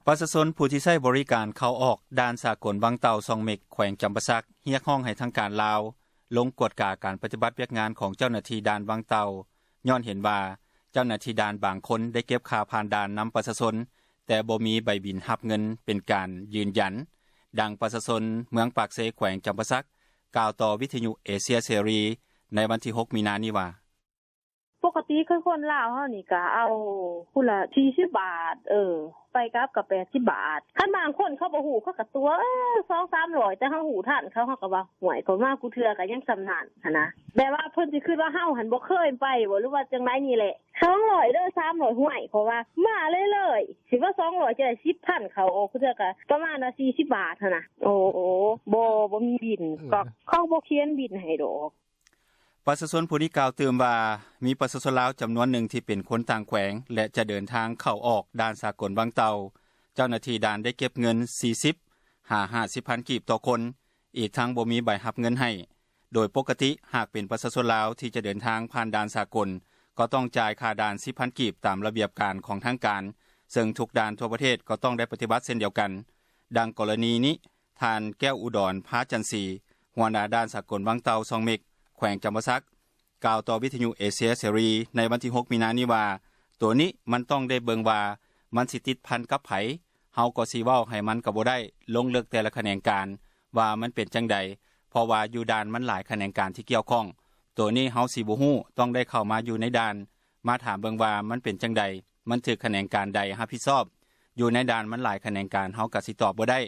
ປະຊາຊົນຜູ້ທີ່ໃຊ້ບໍລິການເຂົ້າ-ອອກດ່ານສາກົນວັງເຕົ່າ-ຊ່ອງເມັກ ແຂວງຈຳປາສັກ ຮຽກຮ້ອງໃຫ້ທາງການລາວ ລົງກວດກາການປະຕິບັດວຽກງານຂອງເຈົ້າໜ້າທີ່ດ່ານວັງເຕົ່າ ຍ້ອນເຫັນວ່າເຈົ້າໜ້າທີ່ດ່ານບາງຄົນໄດ້ເກັບຄ່າຜ່ານດ່ານນຳປະຊາຊົນ ແຕ່ບໍ່ມີໃບບິນຮັບເງິນເປັນການຢືນຢັນ. ດັ່ງປະຊາຊົນເມືອງປາກເຊ ແຂວງຈຳປາສັກ ກ່າວຕໍ່ວິທຍຸເອເຊຍເສລີໃນວັນທີຫົກມີນານີ້ວ່າ: ປົກກະຕິຄືຄົນລາວເຮົານີ້ກະເອົາຜູ້ລະສີ່ສິບບາດ ເອີ ໄປກັບກະແປດສິບບາດ ຄັນບາງຄົນເຂົາບໍ່ຮູ້ເຂົາກະຕົວະ ເອີ ສອງສາມຮ້ອຍ ແຕ່ເຮົາຮູ້ທັນເຂົາ ເຮົາກະວ່າ ຫ້ວຍ ຂ້ອຍມາຄູ່ເທື່ອກະຍັງສ່ຳນັ້ນຫັ້ນນະ ແບບວ່າເພິ່ນຊິຄິດວ່າເຮົາຫັ້ນບໍ່ເຄີຍໄປບໍ ຫຼືວ່າຈັ່ງໃດນີ້ແຫຼະ ສອງຮ້ອຍເດີ ສາມຮ້ອຍ ຫ້ວຍ ຂ້ອຍວ່າມາເລື້ອຍໆ ຊິວ່າສອງຮ້ອຍຈັ່ງໃດ ສິບພັນເຂົ້າອອກ ຄູ່ເທື່ອກະປະມານວ່າສີ່ສິບບາດຫັ້ນນະ ໂອ ໂອ ບໍ່ ບໍ່ມີບິນ ເຂົາບໍ່ຂຽນບິນໃຫ້ດອກ. ປະຊາຊົນຜູ້ນີ້ກ່າວຕື່ມວ່າ ມີປະຊາຊົນລາວຈຳນວນໜຶ່ງທີ່ເປັນຄົນຕ່າງແຂວງ ແລະ ຈະເດີນທາງເຂົ້າ-ອອກດ່ານສາກົນວັງເຕົ່າ ເຈົ້າໜ້າທີ່ດ່ານໄດ້ເກັບເງິນສີ່ສິບຫາຫ້າສິບພັນກີບຕໍ່ຄົນ ອີກທັງບໍ່ມີໃບຮັບເງິນໃຫ້. ໂດຍປົກກະຕິຫາກເປັນປະຊາຊົນລາວທີ່ຈະເດີນທາງຜ່ານດ່ານສາກົນ ກໍຕ້ອງຈ່າຍຄ່າດ່ານສິບພັນກີບຕາມລະບຽບການຂອງທາງການ ເຊິ່ງທຸກດ່ານທົ່ວປະເທດກໍຕ້ອງໄດ້ປະຕິບັດເຊັ່ນດຽວກັນ. ດັ່ງກໍລະນີນີ້ ທ່ານ ແກ້ວອຸດອນ ພາຈັນສີ ຫົວໜ້າດ່ານສາກົນວັງເຕົ່າ ຊ່ອງເມັກ ແຂວງຈຳປາສັກ ກ່າວຕໍ່ວິທຍຸເອເຊຍເສລີໃນວັນທີຫົກມີນານີ້ວ່າ ໂຕນີ້ມັນຕ້ອງໄດ້ເບິ່ງວ່າມັນຊິຕິດພັນກັບໃຜ ເຮົາກໍຊິເວົ້າໃຫ້ມັນກະບໍ່ໄດ້ ລົງເລິກແຕ່ລະຂະແໜງການວ່າມັນເປັນຈັ່ງໃດ ເພາະວ່າຢູ່ດ່ານມັນຫຼາຍຂະແໜງການທີ່ກ່ຽວຂ້ອງ ໂຕນີ້ເຮົາຊິບໍ່ຮູ້ ຕ້ອງໄດ້ເຂົ້າມາຢູ່ໃນດ່ານ ມາຖາມເບິ່ງວ່າມັນເປັນຈັ່ງໃດ ມັນຖືກຂະແໜງການໃດຮັບຜິດຊອບ ຢູ່ໃນດ່ານມັນຫຼາຍຂະແໜງການ ເຮົາກະຊິຕອບບໍ່ໄດ້.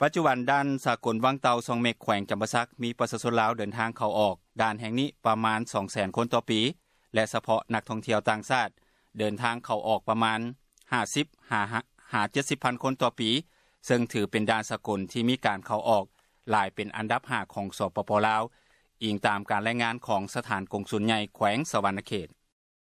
ປັດຈຸບັນດ່ານສາກົນວັງເຕົ່າ ຊ່ອງເມັກ ແຂວງຈຳປາສັກ ມີປະຊາຊົນລາວເດີນທາງເຂົ້າ-ອອກດ່ານແຫ່ງນີ້ປະມານສອງແສນຄົນຕໍ່ປີ ແລະ ສະເພາະນັກທ່ອງທ່ຽວຕ່າງຊາດເດີນທາງເຂົ້າ-ອອກປະມານຫ້າສິບຫາ ຫາເຈັດສິບພັນຄົນຕໍ່ປີ ເຊິ່ງຖືເປັນດ່ານສາກົນທີ່ມີການເຂົ້າ-ອອກຫຼາຍເປັນອັນດັບຫ້າຂອງ ສປປ ລາວ ອີງຕາມການລາຍງານຂອງສະຖານກົງສຸນໃຫຍ່ແຂວງສະຫວັນນະເຂດ.